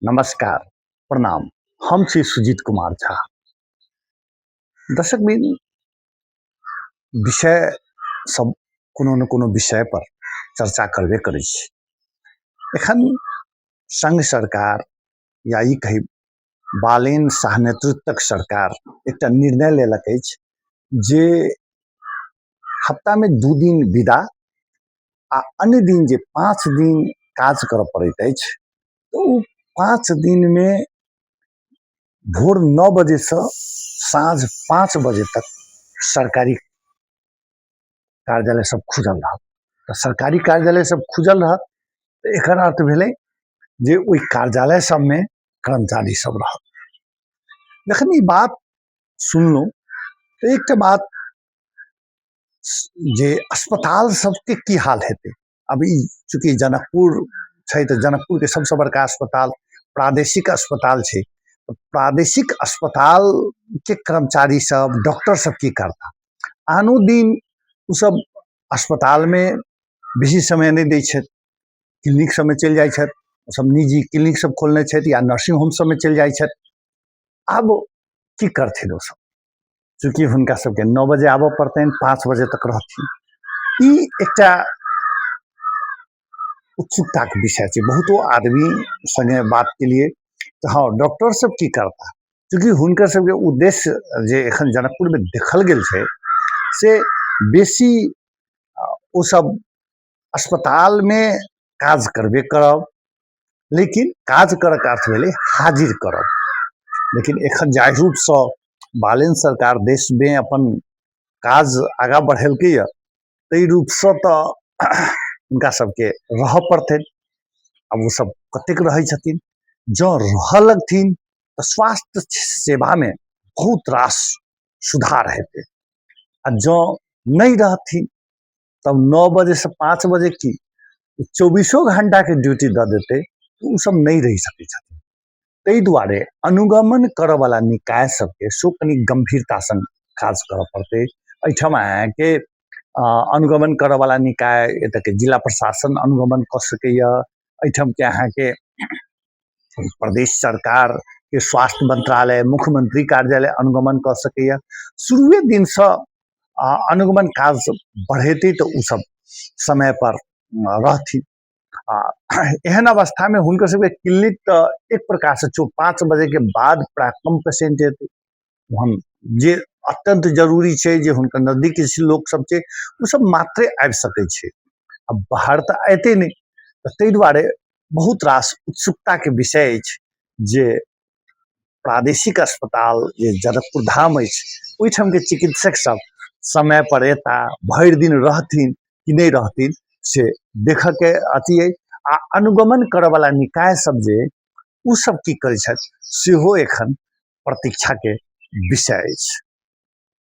नमस्कार, प्रणाम। हम छी सुजीत कुमार झा। दर्शक बिन विषय सब कोनो ने कोनो विषय पर चर्चा करबे करै छी। एखन संघ सरकार या ई कही बालेन शाह नेतृत्वक सरकार एकटा निर्णय लेलक अछि जे हफ्तामे 2 दिन विदा आ अन्य दिन जे 5 दिन काज करऽ पड़ैत अछि, तऽ ओ 5 दिनमे भोर 9 बजेसँ साँझ 5 बजे तक सरकारी कार्यालय सब खुजल रहत। तऽ सरकारी कार्यालय सब खुजल रहत तऽ एकर अर्थ भेलै जे ओहि कार्यालय सबमे कर्मचारी सब रहत। जखन ई बात सुनलहुँ तऽ एकटा बात जे अस्पताल सबके की हाल हेतै। अब ई चूँकि जनकपुर छै तऽ जनकपुरके सबसँ बड़का अस्पताल प्रादेशिक अस्पताल छै, तऽ प्रादेशिक अस्पतालके कर्मचारी सब, डॉक्टर सब की करता? आनो दिन ओसब अस्पतालमे बेसी समय नहि दै छथि, क्लिनिक सबमे चलि जाइ छथि। ओसब निजी क्लिनिक सब खोलने छथि या नर्सिंग होम सबमे चलि जाइ छथि। आब की करथिन ओसब? चूँकि हुनका सबके 9 बजे आबऽ पड़तनि, 5 बजे तक रहथिन। ई एकटा उत्सुकताके विषय छै। बहुतो आदमी सङ्गे बात केलियै तऽ हँ, डॉक्टर सब की करता? चूँकि हुनकर सबके उद्देश्य जे एखन जनकपुरमे देखल गेल छै से बेसी ओसब अस्पतालमे काज करबे करब, लेकिन काज करऽके अर्थ भेलै हाजिर करब। लेकिन एखन जाहि रूपसँ बालेन सरकार देशमे अपन काज आगाँ बढ़ेलकैए, ताहि रूपसँ तऽ हुनका सबके रहऽ पड़तनि। आब ओसब कतेक रहै छथिन? जँ रहऽ लगथिन तऽ स्वास्थ्य सेवामे बहुत रास सुधार हेतै, आ जँ नहि रहथिन तब 9 बजेसँ 5 बजे की 24 घंटाके ड्यूटी दऽ देतै तऽ ओसब नहि रहि सकै छथिन। ताहि दुआरे अनुगमन करऽवला निकाय सबके सेहो कनि गम्भीरता सङ्ग काज करऽ पड़तै। एहिठाम अहाँके अनुगमन करऽवला निकाय एतऽके जिला प्रशासन अनुगमन कऽ सकैए, एहिठामके अहाँके प्रदेश सरकारके स्वास्थ्य मंत्रालय, मुख्यमंत्री कार्यालय अनुगमन कऽ सकैए। शुरुए दिनसँ अनुगमन काज बढ़ेतै तऽ ओसब समयपर रहथिन। आ एहन अवस्थामे हुनकर सबके क्लिनिक तऽ एक प्रकारसँ 5 बजेके बाद प्रायः कम पेशेंट एतै। हम जे अत्यन्त जरूरी छै, जे हुनकर नजदीक लोक सब छै, ओसब मात्रे आबि सकै छै, आ बाहर तऽ एतै नहि। तऽ ताहि दुआरे बहुत रास उत्सुकताके विषय अछि जे प्रादेशिक अस्पताल जे जनकपुर धाम अछि, ओहिठामके चिकित्सक सब समय पर एता, भरि दिन रहथिन कि नहि रहथिन, से देखऽके अथी अइ। आ अनुगमन करऽवला निकाय सब जे ओ सब की करै छथि, सेहो एखन प्रतीक्षाके विषय अछि।